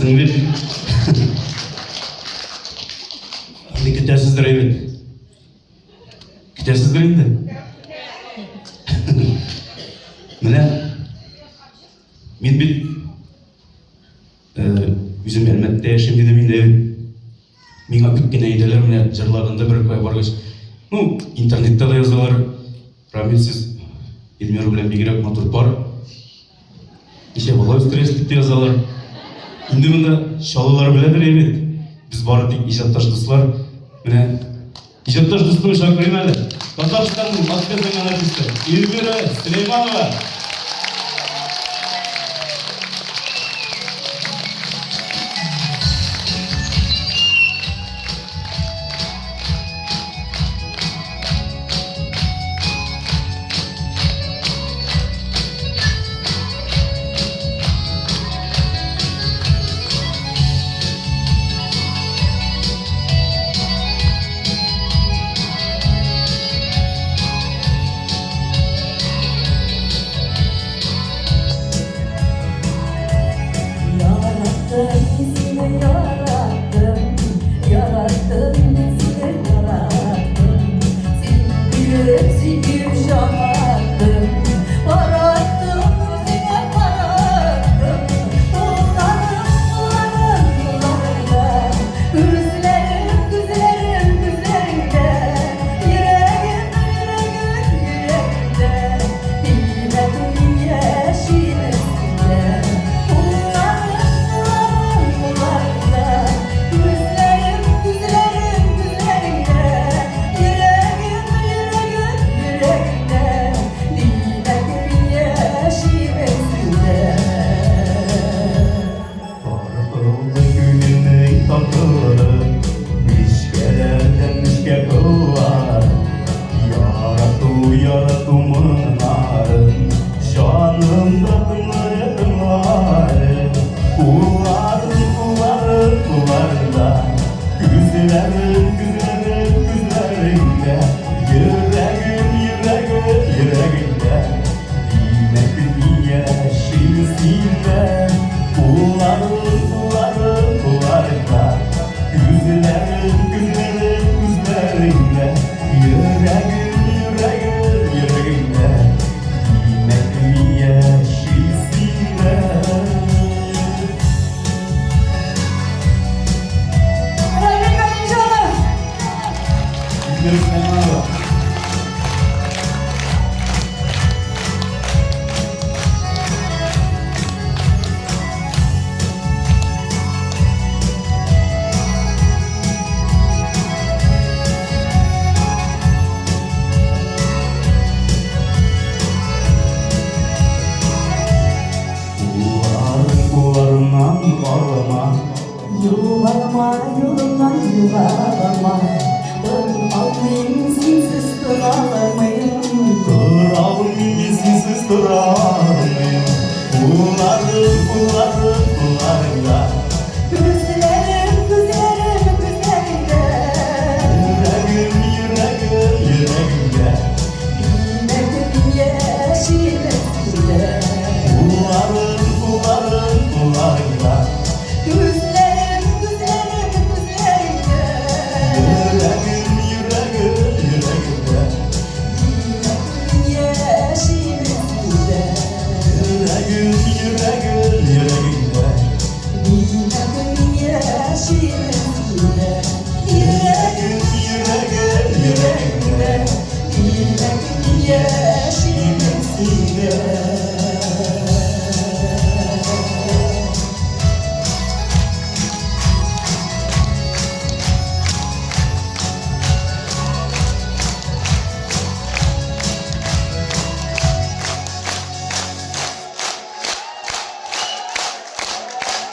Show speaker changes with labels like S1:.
S1: Икәнсең бит. Инде көтәсездер әйбәт. Көтәсездер инде. Менә мин бит үзем Әлмәттә яшим дидем инде. Миңа күп кенә әйтәләр, менә җырлаганда бер кая баргач, ну, интернетта да язалар. Рамил, сез Эльмира белән бигрәк матур пар. Ничә бала үстерәсез дип тә язалар. Инде монда чаллылар беләдер әйбәт. Без бары тик иҗатташ дуслар. Менә иҗатташ дустым чакырыйм әле. Татарстанның атказанган артисты Эльмира Сөләйманова.
S2: Яраттым сине, яраттым, яраттым мин сине, яраттым. Син биреп, сөеп җанаттым, караттым үзеңә караттым. Кулларым, кулларым, кулларыңда, күзләрем, күзләрем, күзләреңдә, йөрәгем, йөрәгем, йөрәгеңдә. Тимә яшим өстендә. Кулларым, кулларым, кулларыңда, күзләрем, күзләрем, күзләреңдә, йөрәгем, йөрәгем, йөрәгеңдә, димәк мин яшим өстендә.
S1: Тартылды күңелнең татлылыгы, Нечкәләрдән нечкә кыллар. Ярату, ярату моңнарын Җанымда тыңлар, тыңлар. Кулларың, кулларың, кулларыңда, Күзләрең, күзләрең, күзләреңдә, Йөрәгем, йөрәгем, йөрәгеңдә. Димәк, мин яшим синдә. Кулларың, кулларың, кулларыңда, Күзләрең, күзләрең, күзләреңдә, Йөрәгем, йөрәгем, йөрәгеңдә. Димәк, мин яшим синдә.
S2: Рамил Галимҗанов!
S1: Илмир.